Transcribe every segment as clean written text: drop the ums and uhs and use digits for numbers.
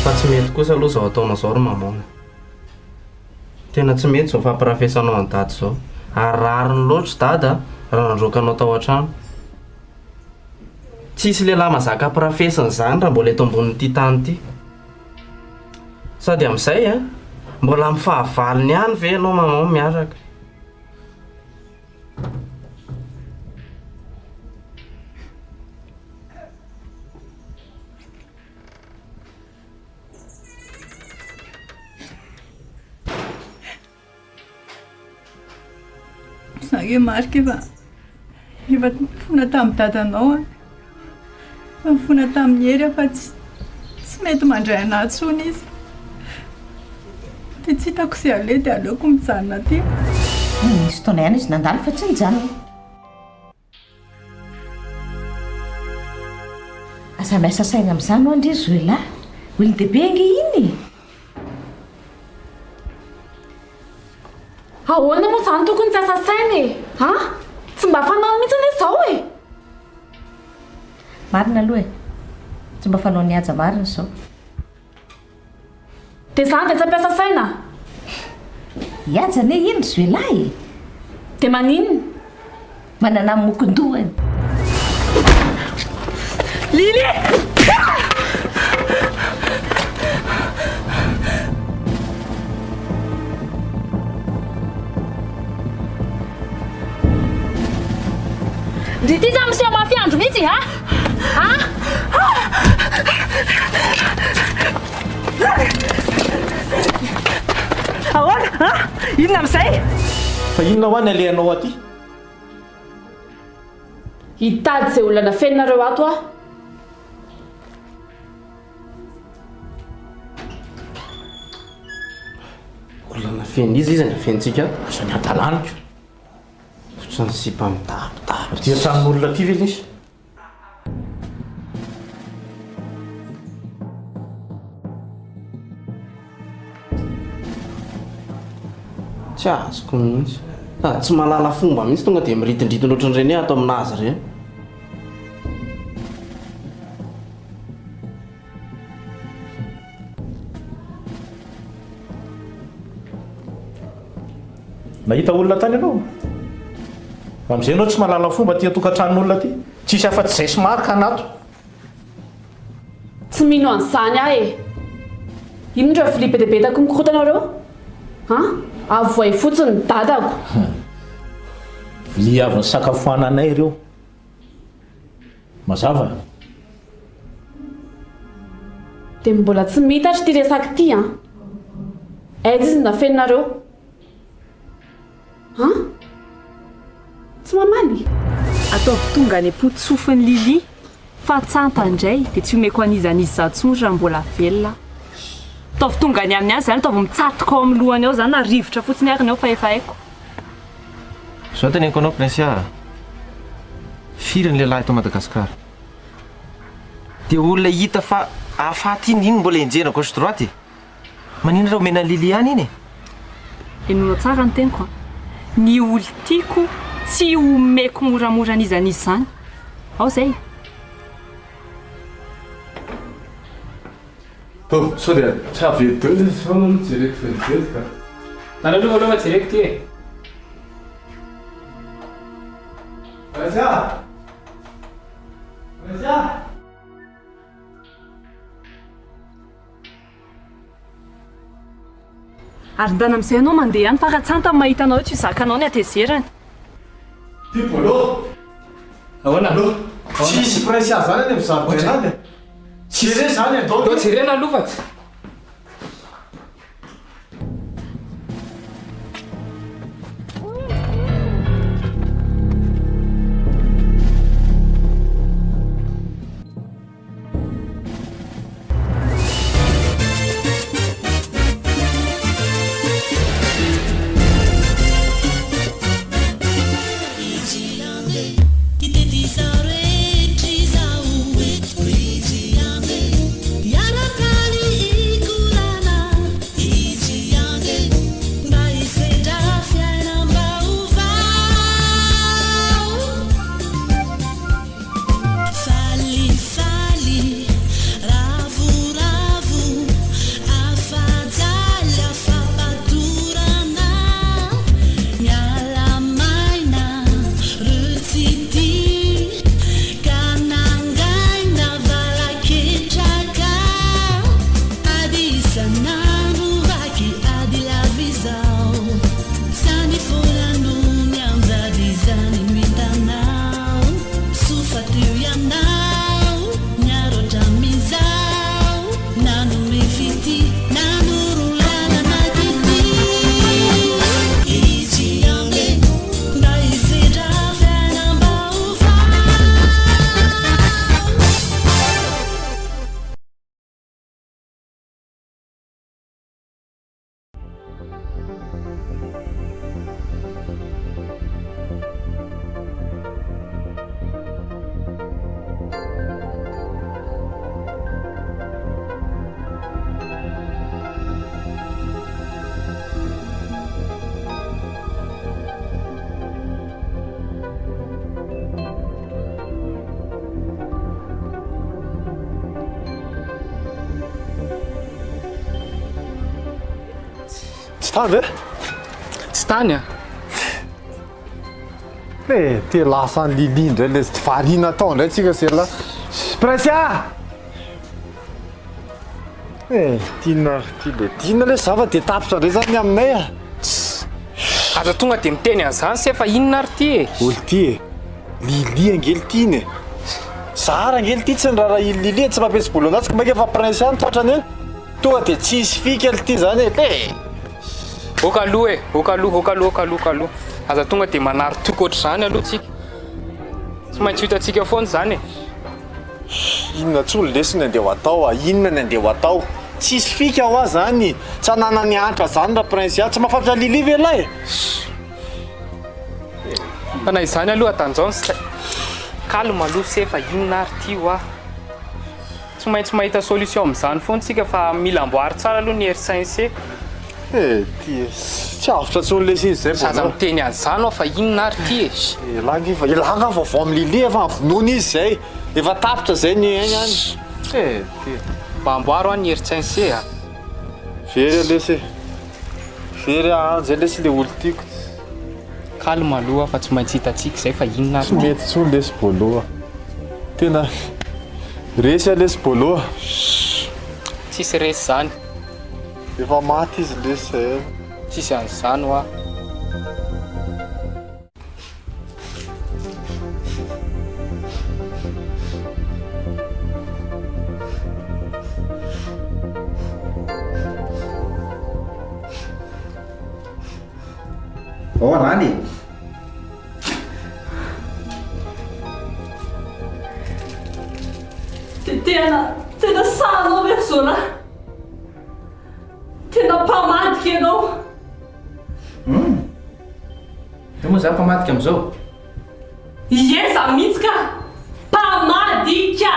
Fa tsy mety kosa aloha izao ataonao izao ry maman a. Tena tsy mety izao fampirafesanao an'i dada izao. Ary rariny loatra dada raha nandroaka anao tao an-trano. Tsisy lehilahy mazaka ampirafesina izany raha mbola eto ambonin'ity tany ity. Sady amin'izay a, mbola amin'ny fahavalony ihany ve ianao maman miaraka? Za nge Marc efa efa nifona tamin'ny dadanao aho. Efa nifona tamin'i Hery aho fa tsy tsy mety mandray anah intsony izy. Dia tsy hitako izay aleha dia aleoko mijanona aty. Nisy fotoana ihany izy nandalo fa tsy nijanona. Aza miasa saina amin'izany ho'a ndry ry zoelahy. Olon-dehibe ange iny e! Ahoana moa izany tokony tsy hiasa saina e? An? Tsy mba fanaony mihitsy anie izao e! Marina aloha e! Tsy mba fanaon'i Haja marina izao. Dia izany dia tsy hampiasa saina? I Haja anie iny ry zoelahy e! Dia maninona? Manana ny mokon-dohany. Lily! Ndry ty za miseho mafy andro mihitsy a! A! Ahoana? A! Inona amin'izay? Fa inona hoa ny alehanao aty? Hitady izay olona nafeninareo ato aho. Olona nafenin'iza iza nafenintsika ato? Aza ny hadalaniko. Ohatran'ny sipa mitapitapy. Aty an-tranon'olona aty ve lesy? Tsy azoko mihitsy. Sady tsy mahalala fomba mihitsy tonga dia miridindridina ohatran'ireny hoe ato aminazy ireny. Nahita olona tany ianao? Amin'izay ianao tsy mahalala fomba aty an-tokantranon'olona aty. Tsisy afa-tsy izay sy Marc anato. Tsy mino an'izany aho e! Inona ireo vilia be dia be hitako mikorontana ireo? An? Avohay fotsiny ny dadako. Vilia avy nisakafoananay ireo. Mazava? Dia mbola tsy miitatra ity resaka ity an! Aiza izy no nafeninareo? An? Tsy mamaly? Ataovy tonga any am-pototsofin'i Lily fa tsanta indray dia tsy omeko an'iza an'iza intsony raha mbola velona aho. Ataovy tonga any aminy any izany, ataovy mitsatoka ao amin'ny lohany ao izany na rivotra fotsiny ary ny ao fa efa haiko. Zao teneniko anao Princia a! Firy ny lehilahy eto Madagascar? Dia olona hita fa hahafaty iny, iny mbola enjehina gauche droite e! Maninona raha omena an'i Lily ihany iny e? Henoinao tsara ny teniko an! Ny olon-tiako tsy omeko moramora an'iza n'iza izany. Ao izay. Ataovy sao dia tsy avy eto daholo izy sao aloha jereko vetivety ka. Nareo aloha voalohany fa jereko ty e. Raja! Raja! Ary ndana amin'izay ianao mandeha any fa raha tsy antany mahita anao eo tsy ho zakanao ny hatezerany. Tipo allo! Ahoana? Allo! Tsisy Princia zany any amin'ny zaridaina any e! Jere zany andao Ndao jerena aloha fa tsy. Tsy tany ve? Tsy tany a! Eh, te lasa an'i Lily indray le variana tao indray tsika sela. Princia! Eh, tiana ty le tiana le zava dia tapitra indray zany ny aminay a. Aza tonga dia miteny an'izany se fa inona ary ty e? Olo ty e. Lily ange le tiana e. Zara ange le ty tsy niraharahian'i Lily e, tsy mampihetsi-bolo anazy ko maika fa Princia no tratrany eny. Tonga dia tsisy fika lty zany e! Eh! Ok aloha e! Ok aloha, ok aloha, ok aloha, ok aloha. Aza tonga dia manary toky ohatr'izany aloha tsika. Tsy maintsy ho hitantsika foana izany e! Inona tsony lesy ny andeha ho atao a! Inona ny andeha ho atao? Tsisy fika hoa zany! Tsy ananany antra zany ra Princia! Tsy mahafantatra Lily ve lahy e? Fa na izany aloha atanjao ny saina. Calme aloha se fa inona ary ty hoa? Tsy maintsy mahita solution amin'izany foana tsika fa mila amboary tsara aloha ny herin-tsain-se. Eh ty e, tsy avotra intsony lesy izy zay Zaza miteny an'izany aho fa inona ary ty e. Elah ange efa, elah angaha vaovao amin'i Lily efa vonoina izy zay, efa tapitra zay ny ainy any. Eh ty e. Mba amboaro an ny herin-tsain-se a. Very aho lesy e, very aho any zay lesy le olon-tiako. Calme aloha fa tsy maintsy hitantsika izay fa inona ary Tsy mety intsony lesy Bolo a. Tena resy aho lesy Bolo a. Tsisy resy zany. Efa maty izy lesy zay. Tsisy an'izany hoa. Ao anany e! Dia tena, tena sahanao ve ry Zola? Tena mpamadika ianao. Hum. Io moa za mpamadika amin'izao? Ie, za mihitsy ka! Mpamadika!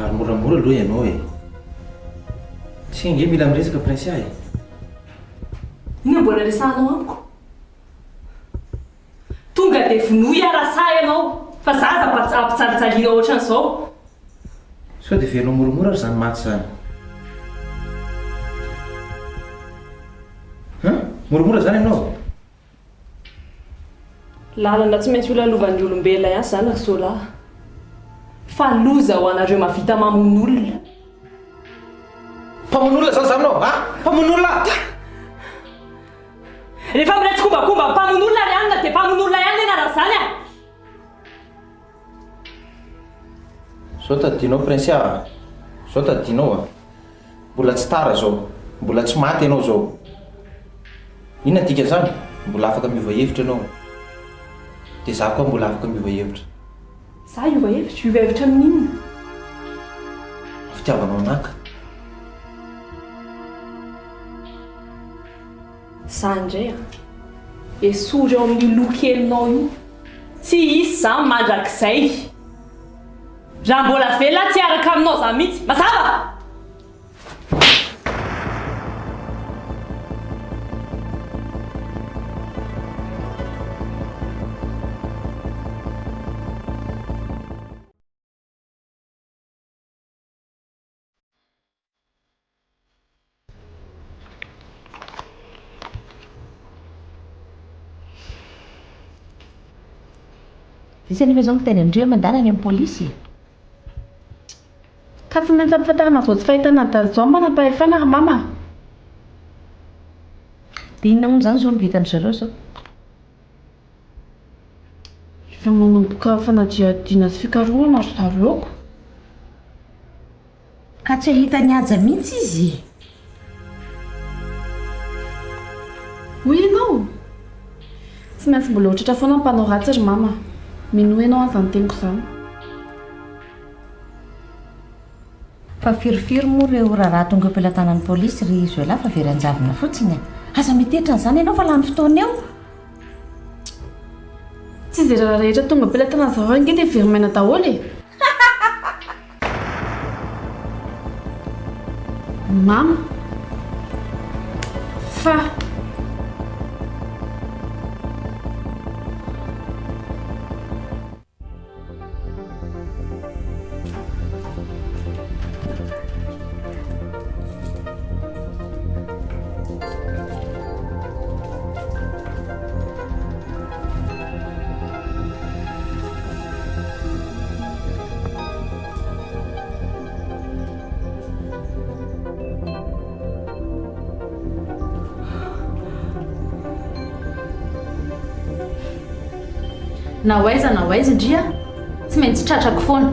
Ary moramora aloha ianao e. Tsy ange mila miresaka Princia e. Inona mbola resahanao amiko? Tonga dia vonoy aho raha sahy ianao fa za aza ampijalijalianao ohatran'izao. Sao dia heverinao moramora ary izany maty izany? Hein? Moramora izany ianao? Lalana tsy maintsy holalovan'ny olombelona ihany izany ry Zola a! Fa loza ho anareo mahavita mamono olona. Mpamono olona izany za aminao a! Mpamono olona! Rehefa miray tsikombakomba amin'ny mpamono olona ry anona dia mpamono olona ihany ny anaran'izany a! Zao tadidinao Princia a! Zao tadidinao a! Mbola tsy tara zao, mbola tsy maty ianao zao. Inona ny dikan'izany? Mbola afaka miova hevitra ianao. Dia za koa mbola afaka miova hevitra. Za hiova hevitra? Hiova hevitra amin'inona? Fitiavanao anaka. Za indray an! Esory ao amin'io loha kelinao io. Tsy hisy izany mandrakizay. Raha mbola velona aho tsy hiaraka aminao izany mihitsy. Mazava? Iza anefa izao miteny an-dry hoe mandala any amin'ny polisy e? Ka tsy maintsy ampifantarina izao tsy fahitana an'i Dada izao ny manam-pahefana ry mama a! Dia inona hono izany izao no vitan-dry zareo izao? Efa manomboka fanadihadiana sy fikarohana ry zareo ko. Ka tsy hahita an'i Haja mihitsy izy e! Hoy ianao? Tsy maintsy mbola ho tratra foana ny mpanao ratsy ry mama a! Minoa ianao an'izany teniko izany. Fa firifiry moa ireo raharaha tonga eo am-pelatanan'ny polisy ry Zoela fa very an-javona fotsiny a! Aza mitetra an'izany ianao fa lany fotoana eo! Tsy izay raharaha rehetra tonga am-pelatanan'ny zareo ange dia very maina daholo e! Mama. Fa. Na ho aiza na ho aiza ndry a, tsy maintsy tratrako foana.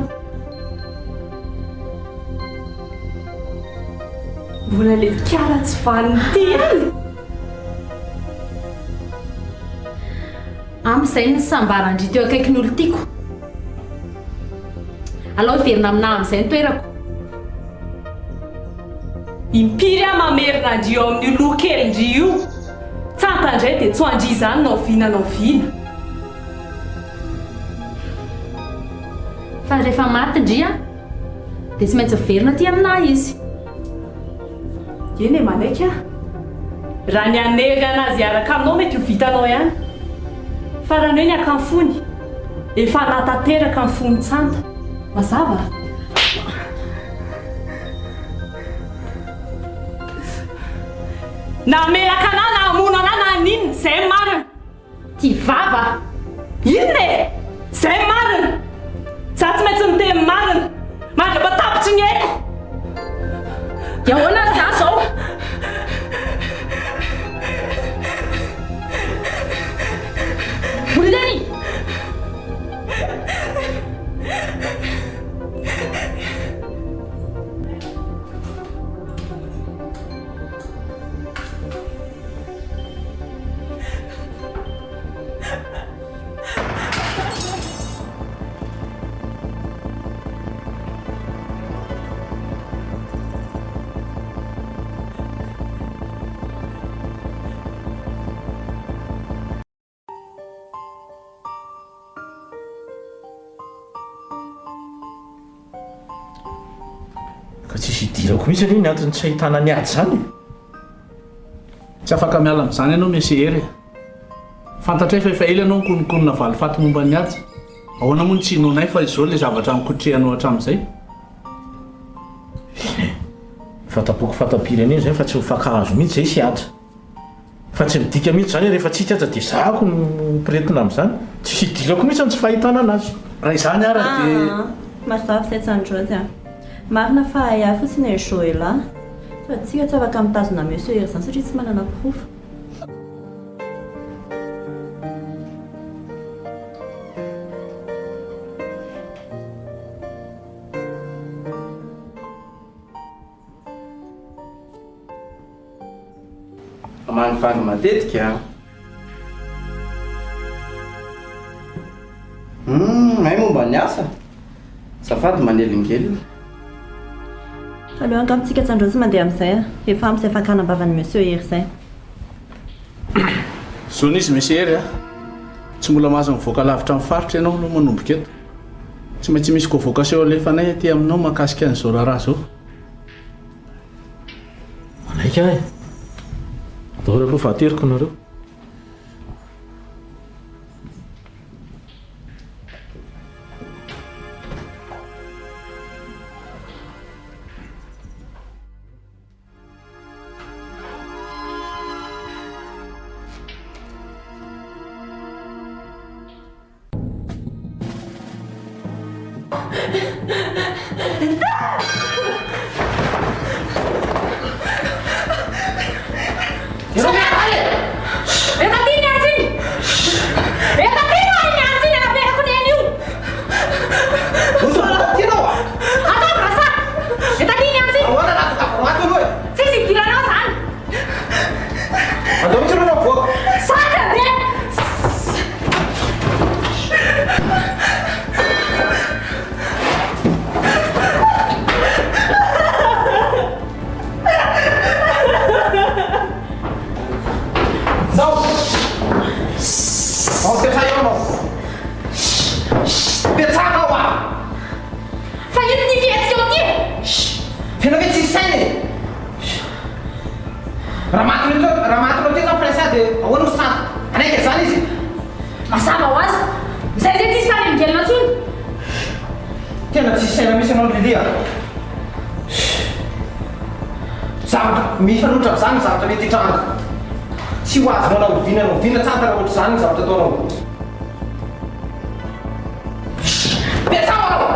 Mbola le kala tsy vanona ity ihany. Ampy izay ny nisambaran-dry teo akaikin'ny olon-tiako. Alao hiverina aminà amin'izay ny toerako. Impiry aho mamerina an-dry eo amin'io loha kelin-dry io. Tsanta indray dia tsy ho an-dry izany na oviana na oviana. Fa rehefa maty ndry an, dia tsy maintsy miverina aty aminà izy. Eny e, manaiky aho. Raha ny hanery an'azy hiaraka aminao mety ho vitanao ihany. Fa raha ny hoe ny haka ny fony, efa nahatanteraka ny fon'i Tsanta. Mazava? Na hamelaka anà na hamono anà na haninona, izay ny marina. Ty vava a! Inona e? Zay marina! Za tsy maintsy miteny marina! Mandra-patapitry ny aiko! Dia ahoana ary za zao? Bolilany! Ka tsisy idirako mihitsy anie ny antony tsy ahitana ny ady izany e. Tsy afaka miala amin'izany ianao Monsieur Hery e. Fantatray fa efa ela ianao nikononkonona valifaty momba ny ady. Ahoana moa no tsy inoanay fa izao ilay zavatra nikotrehanao hatramin'izay? Eny e. Fanta-poko fanta-pirenena izay fa tsy mifankahazo mihitsy izay sy Haja. Fa tsy midika mihitsy izany hoe rehefa tsy hita aza dia zahako no mpiretina amin'izany. Tsy idirako mihitsy ny tsy fahitana anazy. Raha izany ara dia. Aa! Mazava izay Tsandrozy a! Marina fa ahiahy fotsiny e Joela. Sady tsika tsy afaka mitazona Monsieur Hery izany satria tsy manana porofo. Manivangy matetika an. Humm, hay momba ny asa? Azafady manelingelina. Aleo angamba tsika tsandrozy mandeha amin'izay a! Efa ampy izay fakana am-bavan'i Monsieur Hery izay. Zony izy Monsieur Hery a! Tsy mbola mahazo mivoaka lavitra ny faritra ianao aloha manomboka eto. Tsy maintsy misy convocation alefanay aty aminao mahakasika an'izao raharaha izao. Manaiky aho e! Daholo aloha fa ateriko nareo. Mazava ho azy, izay izay tsisy fanelingelina intsony. Tena tsisy saina mihitsy ianao Lily a! Zavatra mifanohitra amin'izany ny zavatra mety hitranga. Tsy ho azonao na oviana na oviana tsara raha ohatr'izany ny zavatra ataonao. Petsaho aho!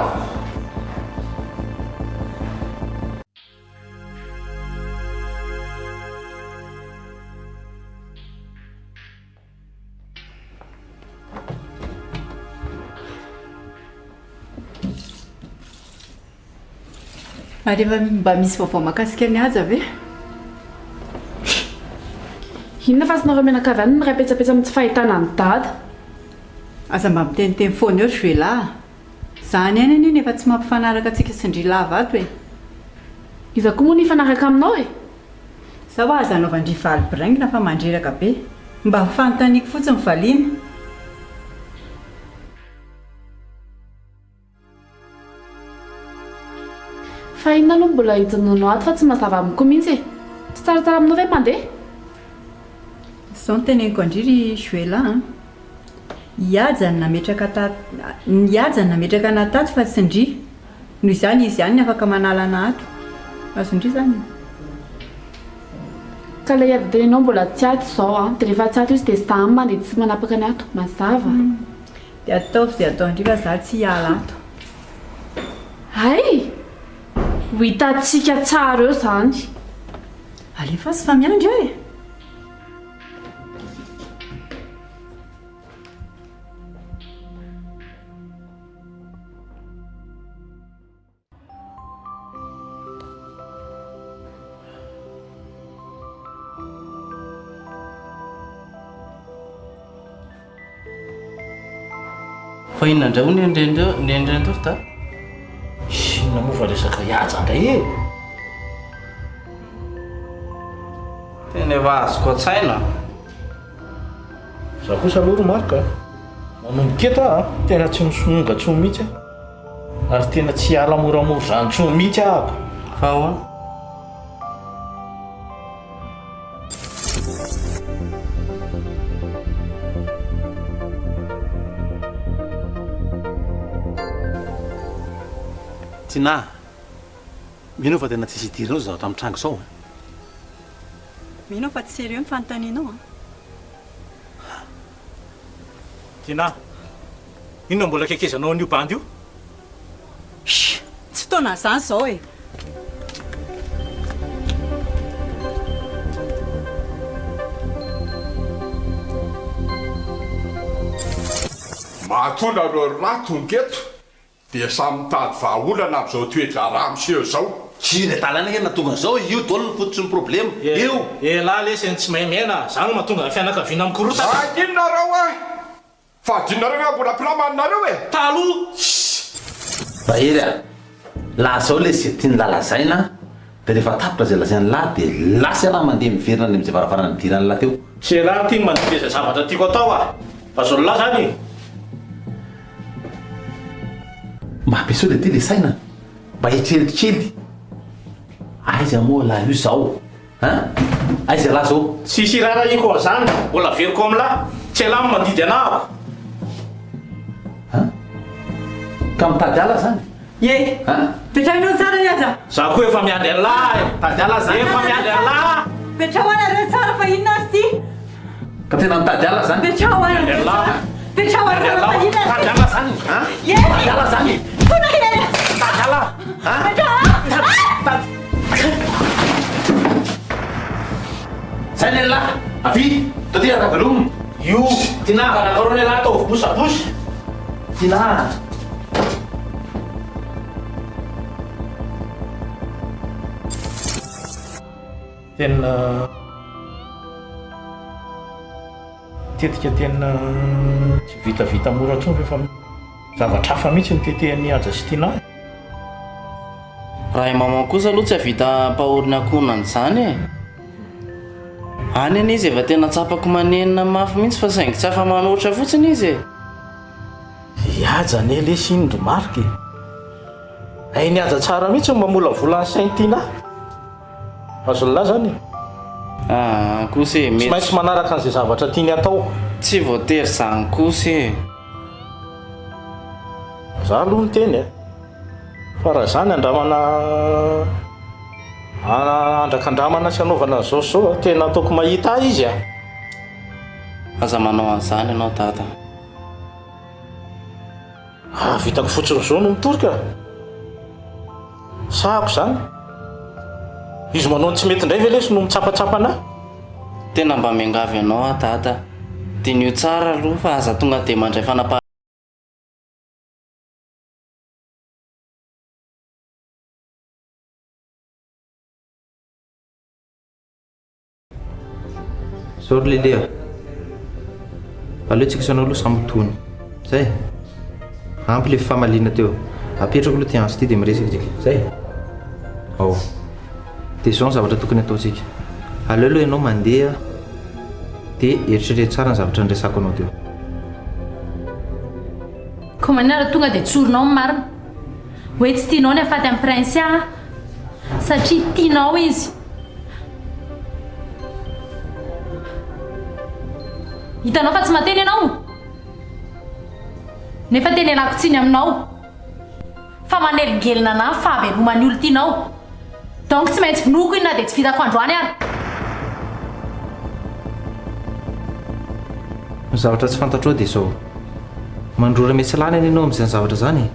Ary efa mba misy vaovao mahakasika an'i Haja ve? Inona fa tsy nareo mianakavy ihany no miray petsapetsa amin'ny tsy fahitana an'i Dada. Aza mba miteniteny foana eo ry Joelah a! Zany ihany anie no efa tsy mampifanaraka antsika sy ndry lava ato e! Iza koa moa no hifanaraka aminao e? Zao aza anaovan-dry valy biraingina fa mandreraka be. Mba fanontaniako fotsiny valiana. Fa inona aloha mbola hijanonanao ato fa tsy mazava amiko mihitsy e! Tsy tsaratsara aminao ve mandeha? Izao no teneniko an-dry ry Joela a! I Haja no nametraka tato, i Haja no nametraka anà tato fa tsy ndry. Noho izany izy ihany no afaka manala anà ato. Azon-dry izany e? Ka ilay Haja teneninao mbola tsy ato izao an! Dia rehefa tsy ato izy dia za mandeha tsy manapaka ny ato. Mazava? Dia ataovy izay ataon-dry fa za tsy hiala ato. Hay! Ho hitantsika tsara eo izany. Alefaso fa miandry aho e! Fa inona indray hono ny endriny torta? Inona moa fa resaka hihaja indray e! Tena efa azoko an-tsaina. Za kosa aloha ry Marc a, manomboka eto aho a, tena tsy misonga intsony mihitsy aho, ary tena tsy hiala moramora izany intsony mihitsy ahako. Fa ahoana? Tinah, mino aho fa tena tsisy idiranao izao zavatra mitranga izao an! Mino aho fa tsy sérieux ny fanontanianao an! Tinah, inona mbola akekezanao an'io bandy io? Shh! Tsy fotoanan'izany izao e! Matoa nareo roalahy tonga eto dia samy mitady vahaolana amin'izao toe-draharaha miseho izao. Tsy ny adalana ange no nahatonga an'izao e, io daholo no fototry ny problema, io. Elah lesy ny tsy mahay miaina, zany no mahatonga ny fianakaviana mikorotana. Mangina nareo a! Fa adinonareo ve mbola mpinamana nareo e! Taloha! Rahery a! Lazao le ze tian'lah lazaina de rehefa tapitra ze lazain'lah de lasa ialahy mandeha miverina any amze varavarana nidiran'lah teo. Tsy elah ty no mandidy izay zavatra tiako atao a! Azon'lah zany e! Mba ampiasao le ty le saina, mba eritrereto kely, aiza moa lah io zao? Hein? Aiza ialahy zao? Tsisy irarahiako an'izany, mbola averiko amin'lah, tsy elah no mandidy anahako. Hein? Ka mitady ala zany? Ie! Hein? Petraho ianao tsara i Haja! Za koa efa miandry an'lah e! Mitady ala zany? Efa miandry an'lah! Petraho anareo tsara fa inona ary ity? Ka tena mitady ala zany? Petraho anareo tsara! Petraho tsara fa inona ary ity? Mitady ala zany? Hein? Ie! Mitady ala zany? Tona e! Mitady ala? Hein? Petraho! Mitady! Zay ny an'lah! Avia! Taty Raveloma! Io! Tinah! Karakaro ny an'lah ataovy bosabosy! Tinah! Tena tetika tena tsy vitavita mora intsony fa efa zavatra hafa mihitsy ny tetehan'i Haja sy Tinah e. Raha i maman kosa aloha tsy hahavita hampahory ny ankohonany izany e. Any anie izy efa tena tsapako manenina mafy mihitsy fa saingy tsy afa-manoatra fotsiny izy e. I Haja anie lesy iny ry Marc e. Hain'i Haja tsara mihitsy ny mamolavola ny sain'i Tinah. Azon'lah zany e. Aa kosa e, Tsy mety. maintsy manaraka an'izay zavatra tiany atao. Tsy voatery zany kosa e. Za aloha niteny e. Fa raha zany andramana andrakandramana sy anaovana an'izao sy izao, tena ataoko mahita ahy izy a. Aza manao an'izany ianao dada. Ah, vitako fotsiny izao no mitory ka. Sahako izany. Izy manao ny tsy mety indray ve lesy no mitsapatsapa anah? Tena mba miangavy anao aho dada. Diniho tsara aloha fa aza tonga dia mandray fanapahan Zao ry Lily a! Aleo tsika sy anao aloha samy tony. Zay? Ampy le fifamaliana teo. Apetrako aloha ty antso ty dia miresaka tsika. Zay? Ao. Dia izao ny zavatra tokony ataontsika. Aleo aloha ianao mandeha dia eritrereto tsara ny zavatra niresako anao teo. Koa maninona raha tonga dia tsorinao ny marina? Hoe tsy tianao ny hahafaty an'i Princia satria tianao izy. Hitanao fa tsy mahateny ianao? Nefa tena ialako tsiny aminao fa manelingelina anah ny fahaveloman'ny olon-tianao. Donc tsy maintsy vonoiko iny na dia tsy vitako androany ary. Ny zavatra tsy fantatrao dia izao, mandrora miatsilany anie ianao amin'izany zavatra izany e!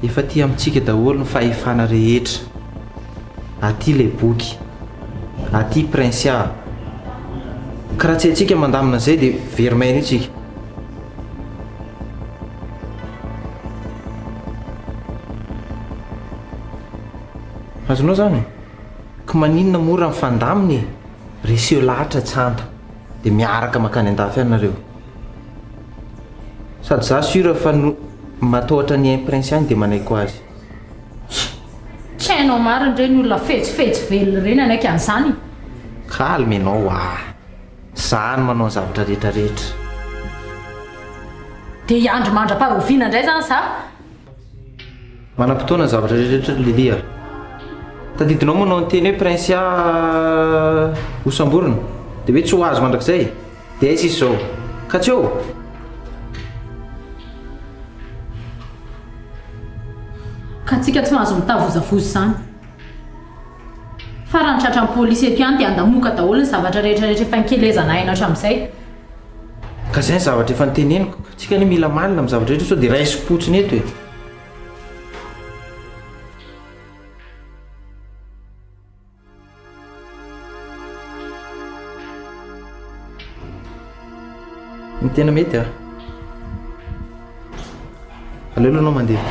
Efa aty amintsika daholo ny fahefana rehetra, aty ilay boky, aty Princia, ka raha tsy haintsika mandamina an'izay dia very maina eo tsika. Azonao zany? Ko maninona moa raha mifandamina e? Reseo lahatra tsanta dia miaraka makany andafy any nareo. Sady za sûr fa no matahotra ny hain prince ihany dia manaiky ho azy. Tsy hainao marina ireny olona fetsifetsy velona ireny hanaiky an'izany. Calme enao ah! Za no manao ny zavatra rehetra rehetra. Dia hiandry mandra-paharoviana indray izany za? Manam-potoana ny zavatra rehetra rehetra Lily a! Tadidinao moa nao niteny hoe Princia ho samborina? Dia hoe tsy ho azo mandrakizay? Dia aiza izy izao? Ka tsy eo? Ka tsika tsy mahazo mitavozavoza izany. Fa raha ny tratran'ny polisy eto ihany dia handamoka daholo ny zavatra rehetra rehetra efa nikelezana aina hatramin'izay. Ka izay ny zavatra efa noteneniko, tsika anie mila malina amin'ny zavatra rehetra sao dia raisim-potsiny eto e. Ny tena mety a. Aleo aloha anao mandeha.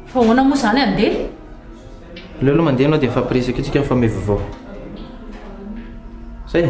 Fa ahoana moa izany handeha? Aleo aloha mandeha anao dia mifampiresaka eo tsika mifamehy vaovao. Zay?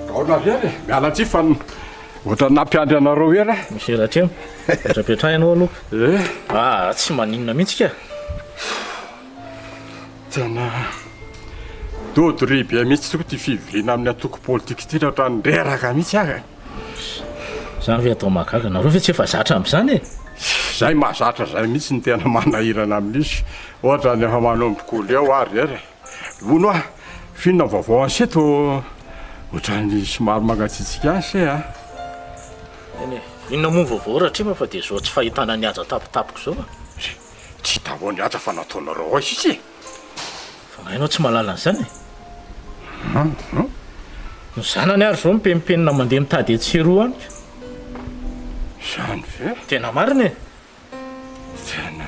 Gaona avy ela e! Miala tsiny fa ohatran'ny nampiandry anareo ela. Monsieur Ratrema, mipetrapetraha ianao aloha. Eh? Ah, tsy maninona mihitsy ka. Tena dodory be mihitsy tokoa ity fivoriana amin'ny antoko politika ity, ohatran'ny reraka mihitsy aho e. Zany ve atao mahagaga? Nareo ve tsy efa zatra amin'izany e? Zay mahazatra zay mihitsy no tena manahirana amin'izy. Ohatran'ny efa manomboka ho leo aho ry hery e. Hono hoa, f'inona ny vaovao any se toa ohatran'ny somary mangatsiatsiaka any se a? Eny e, inona moa ny vaovao Ratrema fa dia izao tsy fahitana an'i Haja tampotampoka izao a. Tsy hita ahoana i Haja fa nataonareo aiza izy e? Fa nga ianao tsy mahalala an'izany e? Ny zanany ary izao mipenimpenina mandeha mitady etsy sy eroa any ka. Izany ve? Tena marina e! Tena.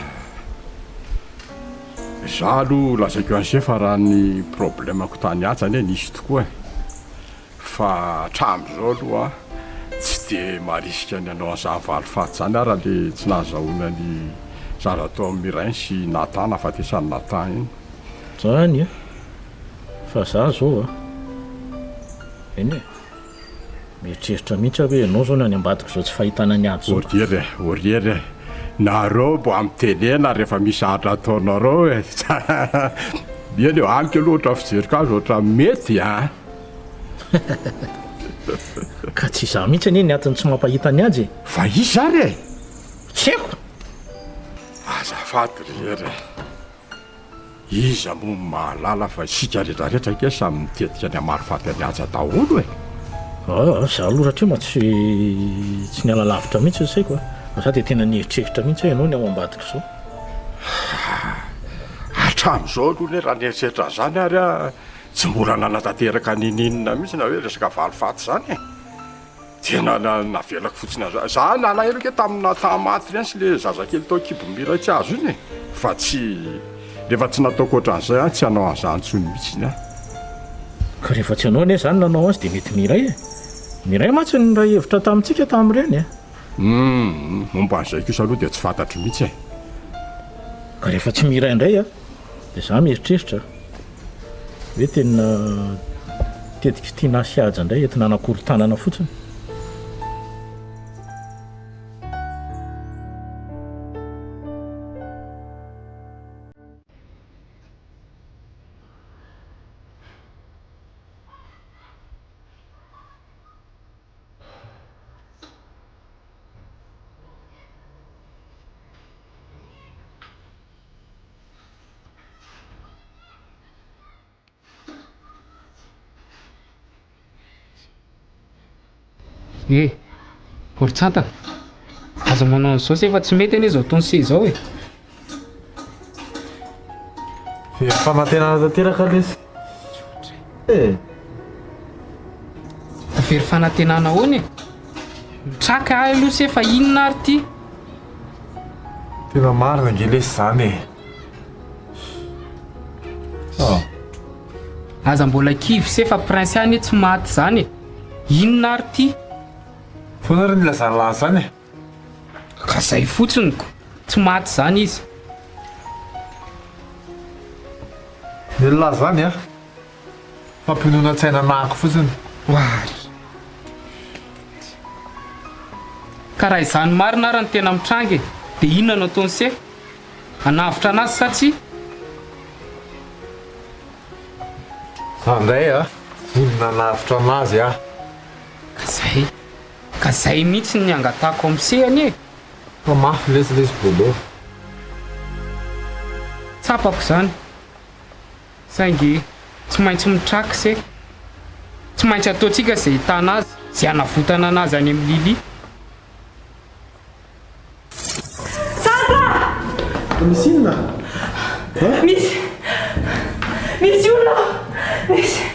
Izaho aloha lazaiko an'ise fa raha ny problème-ko tany Haja anie nisy tokoa e! Fa hatramin'izao aloha tsy dia marisika ny hanao an'izany valifaty izany aho raha le tsy nahazahoana ny zaza tao amin'i Mirain sy Nathan nahafatesan'i Nathan iny. Zany a! Fa za zao a! Eny e! Mieritreritra mihitsy aho hoe ianao zao no any ambadik'izao tsy fahitana ny ady izao. Oriery e! Oriery e! Nareo mba mitenena rehefa misy zavatra ataonareo e! Eny e, amiko aloha ohatran'ny fijeriko azy ohatran'ny mety a! Ka tsy izaho mihitsy anie ny antony tsy mampahita ny azy e! Fa iza ary e? Tsy haiko! Azafady ry hery e! Iza moa no mahalala fa isika retraretra ange samy mitetika ny hamaly faty an'i Haja daholo e! Aa, za aloha Ratrema tsy tsy niala lavitra mihitsy ny saiko a! Fa za dia tena nieritreritra mihitsy hoe ianao ny ao ambadik'izao. Hatramin'izao aloha anie raha nieritreritra an'izany ary aho. Tsy mbola nanatanteraka ninininona mihitsy na hoe resaka valifaty izany e. Dia navelako fotsiny azy. Za nalahelo ange tamin'ny nahamaty ireny sy le zazakely tao an-kibon'ny Miray tsy azo iny e. Fa tsy, rehefa tsy nataoko ohatran'izay aho tsy hanao an'izany intsony mihitsy aho. Ka rehefa tsy ianao anie izany nanao azy dia mety Miray e. Miray mantsy no niray hevitra tamintsika tamin'ireny e. Humm, momba an'izay kosa aloha dia tsy fantatro mihitsy e. Ka rehefa tsy Miray indray a, dia za mieritreritra hoe tena tetik'i Tinah sy Haja indray entina hanakorontanana fotsiny. Eh! Ry Tsantana, aza manao an'izao se fa tsy mety anie izao ataon'i se izao e! Very fanantenana tanteraka lesy e! Very fanantenana ahoana e? Mitraka ahy aloha se fa inona ary ity? Tena marina ange lesy izany e! Ah. Aza mbola kivy se fa prince anie tsy maty izany e! Inona ary ity? Foana ary nilazan'i lahy izany e! Ka zay fotsiny ko! Tsy maty izany izy. Ny lahy izany an! Fampiononan-tsaina anahako fotsiny. Oary! Ka raha izany marina ara no tena mitranga e! Dia inona no ataon'i se? Hanavotra anazy sa tsia? Za indray a! Vonona hanavotra anazy aho. Ka zay. Ka zay mihitsy ny angatahako amin'i se anie e! Fa mafy lesy lesy Bodo. Tsapako izany. Saingy tsy maintsy mitraka se. Tsy maintsy ataontsika izay hitana azy, izay hanavotana anazy any amin'i Lily. Santa! Misy inona? Misy. Misy olona ao. Misy.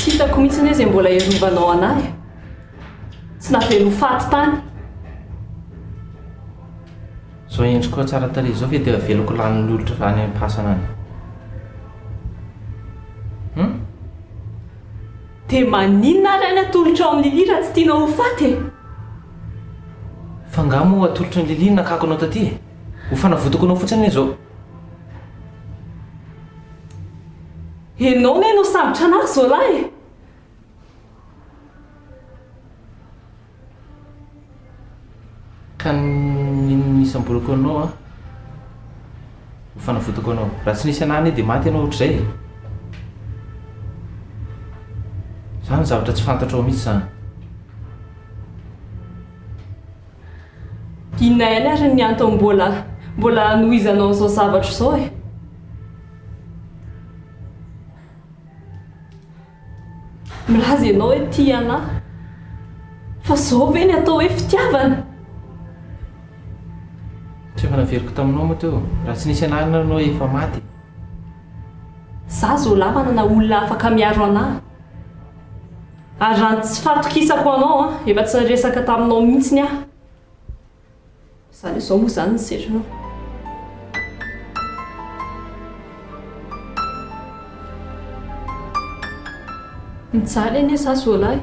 Tsy hitako mihitsy anie izay mbola hirovanao anah e. Tsy navela ho faty tany. Zao endrikao tsara tarehy zao ve dia avelako lanin'ny olitra any am-pasana any? Hum? Dia maninona ary any atolotrao amin'i Lily raha tsy tianao ho faty e? Fa angaha moa atolotry ny Lily ny nakako anao taty e? Ho fanavotako anao fotsiny anie izao. Enao anie no sambotra anah ry Zola e! Ka ny nisamborako anao an, ho fanavotako anao. Raha tsy nisy anah anie dia maty ianao ohatr'izay e. Izany zavatra tsy fantatrao mihitsy izany. Inona ihany ary ny antony mbola mbola hanohizanao an'izao zavatra izao e? Milaza ianao hoe tia anah. Fa izao ve ny atao hoe fitiavana? Tsy efa naveriko taminao moa teo, raha tsy nisy anarana ianao efa maty. Za zao manana olona afaka miaro anah. Ary raha ny tsy fahatokisako anao an, efa tsy niresaka taminao mihitsiny aho. Izany hoe izao moa izany ny setrinao. Mijaly anie za Zola e.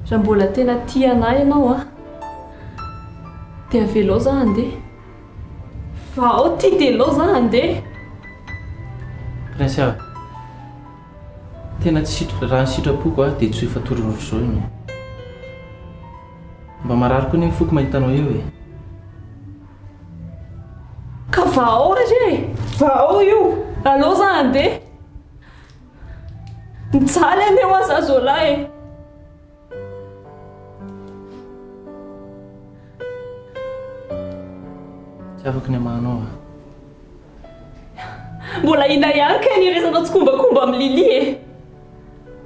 Raha mbola tena tia anah ianao an, dia avelao za handeha. Fa ao ty dia aleo za handeha. Prince a! Tena tsy sitra, raha ny sitrapoko a, dia tsy ho efa torana ohatr'izao ianao. Mba marary koa anie ny foko mahita anao eo e. Ka vahao ary e! Vahao io! Aleo za handeha. Mijaly anie hoa za Zola e! Tsy afaka ny hamaha anao aho. Mbola inona ihany kay ny iraisanao tsikombakomba amin'i Lily e?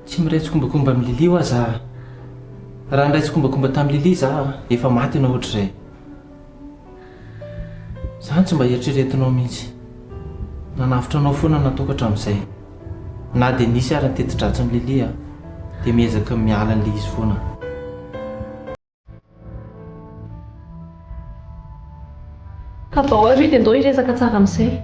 Tsy miray tsikombakomba amin'i Lily hoa za. Raha niray tsikombakomba tamin'i Lily za, efa maty ianao ohatr'izay. Zany tsy mba eritreretinao mihitsy. Nanavotra anao foana nataoko hatramin'izay. Na dia nisy ary ny teti-dratsin'i Lily a, dia miezaka miala an'ilay izy foana aho. Ka vao ary dia ndao hiresaka tsara amin'izay.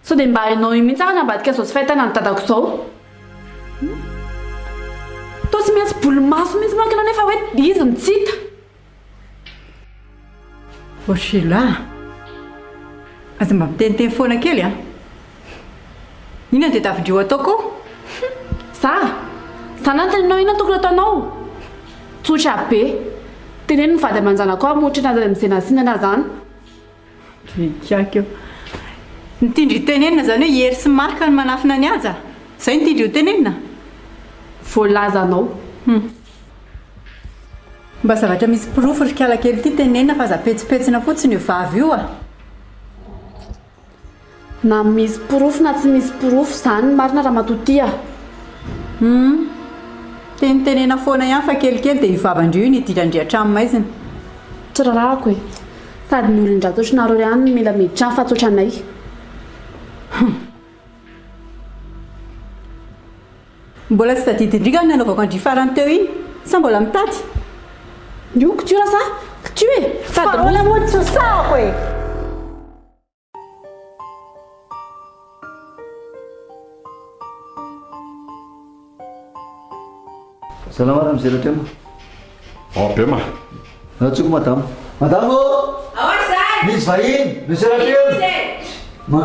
Sao dia mba hainao io mihitsy ary ny ambadika izao tsy fahitana ny dadako izao? Toa tsy mihetsi bolomaso mihitsy manko ianao nefa hoe izy no tsy hita. Oh Sheila a! Aza mba miteniteny foana kely a! Inona no tadiavin-dry io ataoko ao? Za? Za nanontanianao inona no tokony ataonao? Tsotra be! Teneno ny vady aman-janakao hamotrana azy any amin'izay nasiana anazy any. Ry ikaky ô! Ny tian-dry tenenina izany hoe Hery sy Marc no manafina an'i Haja? Izay no tian-dry ho tenenina? Voalazanao. Hum. Mba zavatra misy porofo ry kala kely ity tenenina fa aza petsipetsina fotsiny io vava io a! Na misy porofo na tsy misy porofo, izany ny marina ramatoa ty a! Hum. Tenitenena foana ihany fa kelikely dia io vavan-dry io no idiran-dry hatramin'ny maizina. Tsy rarahako e! Sady ny olon-dratsy ohatranareo ihany no mila miditra any fa tsy ohatranay. Hum. Mbola tsy tadidin-dry nga ny nanaovako an-dry farany teo iny? Sa mbola mitady? Io kitio ra sa kitio e! Fa ahoana moa tsy ho sahako e! Salama ramose Ratrema. Ao be ma. Antsoiko madama. Madama ô! Ahoana izany? Misy vahiny, monsieur Ratrema. Inona izay? Ma,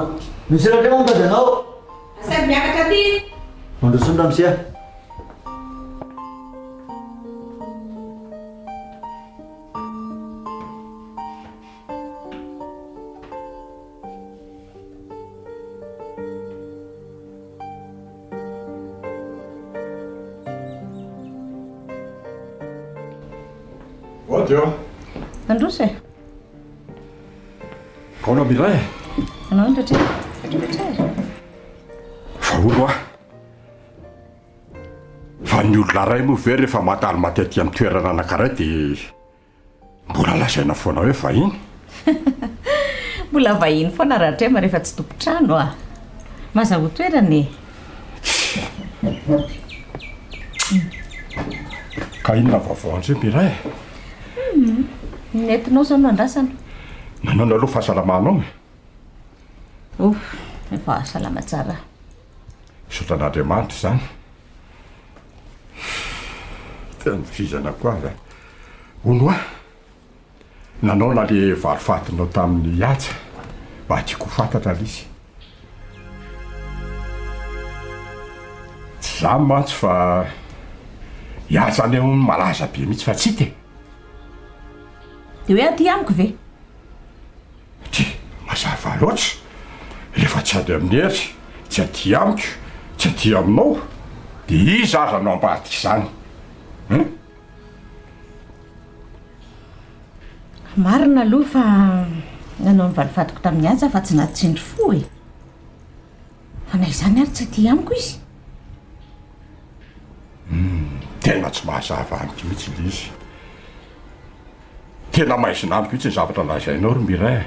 monsieur Ratrema mitady anao. Asaivo miakatra aty. Mandrosoa ny ramose a. Ody ô. Mandroso e. Ahoana Miray e? Anao indray Indray. Fa hono hoa. Fa ny olona iray moa ve rehefa mandalo maty aty amin'ny toerana anankiray dia Mbola lazaina foana hoe vahiny? Mbola vahiny foana Ratrema rehefa tsy tompon-trano a! Mazahoa toerana e! Ka inona vaovao andry Miray e? Hum, ny nentinao izao no andrasana. Manaona aloha fahasalamanao e? Ouf, efa salama tsara. Misaotra an'Andriamanitra izany. Tena vizana koa aza. Hono hoa, nanaona le valifatinao tamin'i Haja? Mba tiako ho fantatra le izy. Tsy izany mantsy fa i Haja anie hono malaza be mihitsy fa tsy hita e. Dia hoe aty amiko ve? Ty, mazava loatra, rehefa tsy any amin'i Hery, tsy aty amiko, tsy aty aminao, dia iza aza no ambadika izany? Hein? Marina aloha fa nanao ny valifatiko tamin'i Haja fa tsy nahatsindry fo e! Fa na izany ary tsy aty amiko izy. Humm, tena tsy mazava amiko mihitsy ilay izy. Tena maizina amiko mihitsy ny zavatra lazainao ry Mireille a!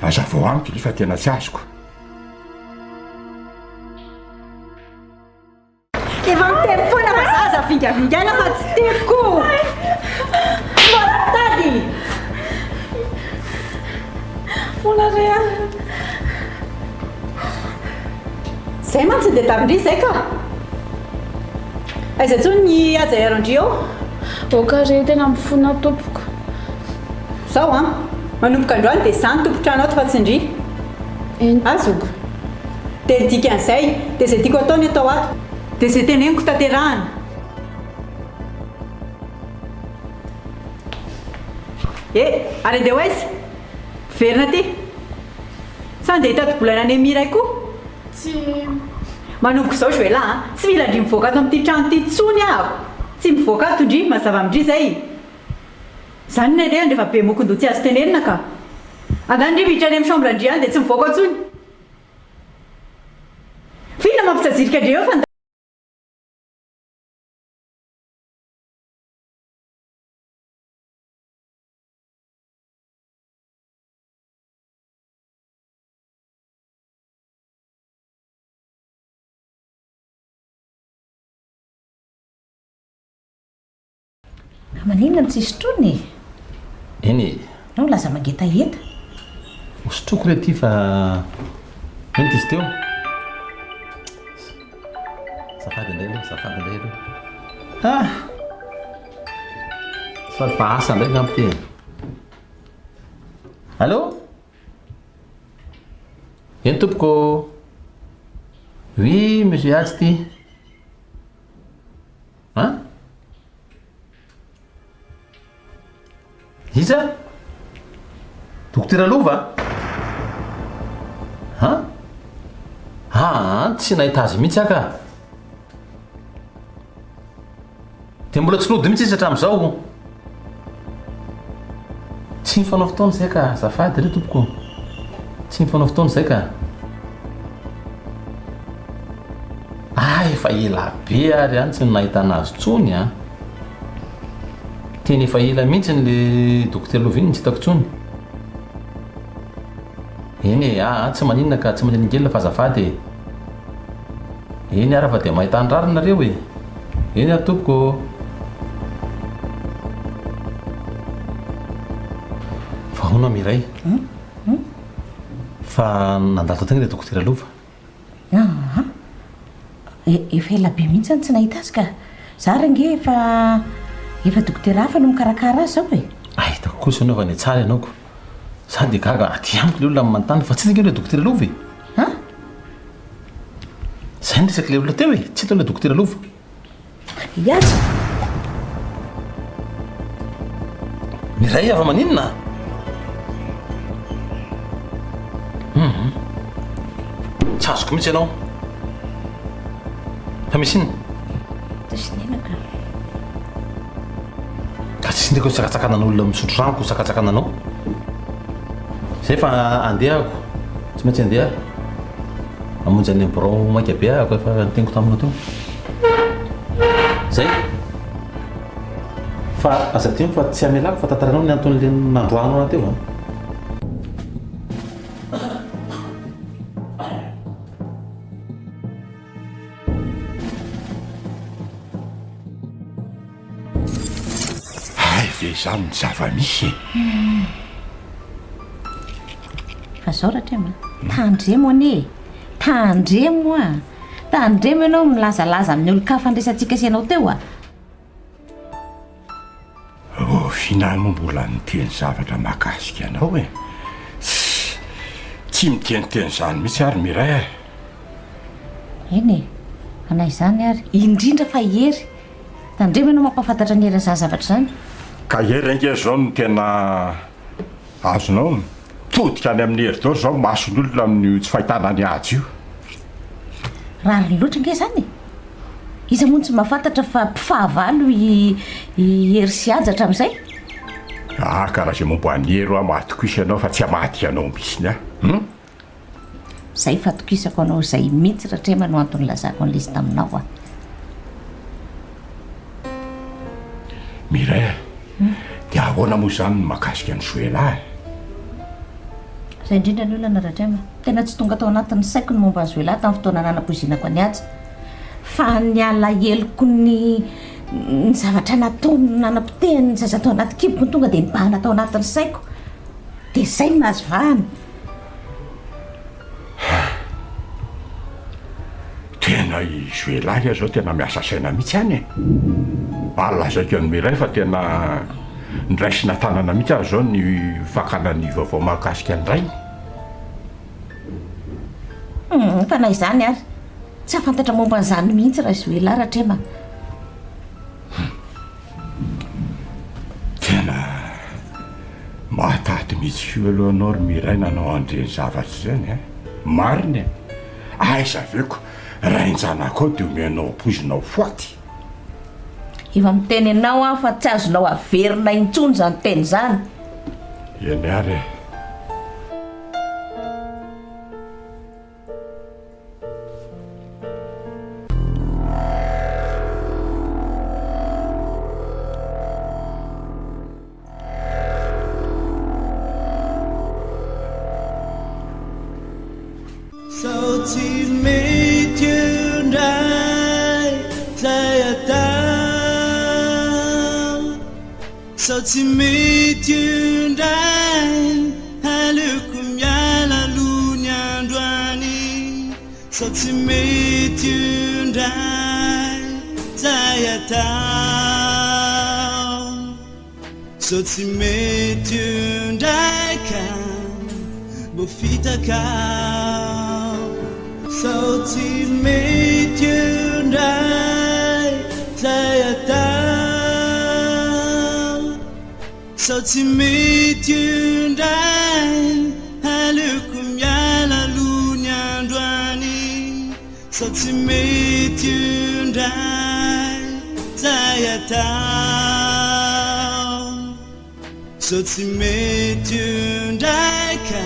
Hazavao amiko ilay fa tena tsy azoko. Efa miteny foana fa za aza vingavingaina fa tsy tiako. Mbola mitady. Vola re a. Zay mantsy ny tadiavin-dry zay ka. Aiza intsony ny haja hiaro an-dry eo? Ok re, tena mifona tompoko. Zao an, manomboka androany dia za no tompon-trano ato fa tsy ndry. Azoko. Dia ny dikan'izay, dia izay tiako atao ny atao ato. Dia izay teneniko tanterahana. Eh, ary andeha ho aiza? Miverina aty. Sa andeha hitady bolana any amin'ny iray koa? Tsy. Manomboka izao Joël a, tsy mila ndry mivoaka ato amin'ity trano ity intsony aho. Tsy mivoaka ato ndry, mazava amin-dry izay. Izany ny alehany rehefa be mokondoha tsy azo tenenina ka. Angaha ndry miditra any amin'ny chambre ndry any dia tsy mivoaka intsony. F'inona mampitsajirika ndry eo fa Maninona no tsy sotroina e? Eny e. Ianao milaza mangetaheta. Ho sotroiko re ity fa inona ity izy teo? Azafady indray aloha, azafady indray aloha. Ah! Somary fa asa indray angamba ity e. Allô? Eny tompoko. Oui, monsieur Hajo ity. An? Iza? Dokotera Lova? An? Aa, tsy nahita azy mihitsy aho ka. Dia mbola tsy nody mihitsy izy hatramin'izao. Tsy nifanao fotoana izay ka, azafady re tompoko. Tsy nifanao fotoana izay ka. Ah, efa ela be ary any tsy nahitana azy intsony an. Tena efa ela mihitsy le Dokotera Loviny no tsy hitako intsony. Eny e, aa tsy maninona ka, tsy manelingelina fa azafady e. Eny ara fa dia mahita ny rariny nareo e. Eny ary tompoko ô. Fa ahoana Mireille? Fa nandalo taty ange ilay dokotera Lova. Aa! Efa ela be mihitsy aho no tsy nahita azy ka. Za ary ange efa efa dokotera hafa no mikarakara azy izao e. Ahitako kosa ianao fa nihatsara ianao ko. Za dia gaga aty amiko ilay olona manontany fa tsy hita ange ilay dokotera Lova e. An? Zay ny resak'ilay olona teo e, tsy hita ilay dokotera Lova. Hiaja! Mireille fa maninona? Hum. Tsy azoko mihitsy ianao. Fa misy inona? Tsisy inona ka. Ka tsy sindriko ny sakatsakanan'olona misotro rano ko sakatsakananao. Zay fa andeha ako. Tsy maintsy andeha. Hamonjy any amin'ny birao maika be aho efa niteniko taminao teo. Zay. Fa aza adino fa tsy hamelako fa tantarainao ny anton'le nandroahanao ahy teo an. Hay ve izany ny zava-misy e? Fa zao Ratrema a, tandremo anie e! Tandremo a! Tandremo ianao milazalaza amin'ny olon-kafa ny resatsika sy ianao teo a! Rahoviana aho moa mbola niteny zavatra mahakasika anao e? Tsy, tsy miteniteny izany mihitsy aho ry Mireille e! Eny e, fa na izany ary, indrindra fa i Hery, tandremo ianao mampahafantatra an'i Hery an'izany zavatra izany. Ka hery ange zao no tena azonao, mitodika any amin'ny hery daholo zao mason'olona amin'io tsy fahitana an'i Haja io. Rariny loatra ange izany e! Iza moa no tsy mahafantatra fa mpifahavalo i Hery sy Haja hatramin'izay? Ah ka raha izay momba an'i Hery hoa matokisa ianao fa tsy hamadika anao mihitsiny aho. Hum? Izay fatokisako anao izay mihitsy Ratrema no antony nilazako an'ilay izy taminao ah. Mireille, dia ahoana moa izany ny mahakasika an'i Zoela e? Izay indrindra ny olana Ratrema. Tena tsy tonga tao anatin'ny saiko ny momba an'i Zoela tamin'ny fotoana nanapoizinako an'i Haja. Fa ny alaheloko ny ny zavatra nataony nanapotehany ny zaza tao anaty kiboko no tonga dia nibahana tao anatin'ny saiko. Dia izay no nahazo vahana. Tena i Zoela anie zao tena miasa saina mihitsy any e! Mba lazaiko an'i Mireille fa tena noraisina tanana mihitsy aza zao ny fakana ny vaovao mahakasika ny rainy. Hum, fa na izany ary, tsy hahafantatra momba an'izany mihitsy Razoelah Ratrema. Tena mahatady mihitsy koa aloha anao ry Miray nanao an'ireny zavatra ireny a! Marina e! Aiza avy eo ko rain-janakao dia omenao poizina ho faty? Efa miteny anao aho fa tsy azonao averina intsony izany teny izany. Eny ary e! Sao tsy mety eo indray zay atao Sao tsy mety eo indray aleoko miala aloha ny androany Sao tsy mety eo indray zay atao Sao tsy mety eo indray ka mbo fitaka Sao tsy mety eo indray zay atao Sao tsy mety eo indray aleoko miala aloha ny androany Sao tsy mety eo indray zay atao Sao tsy mety eo indray ka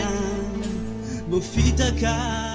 mbo fitaka.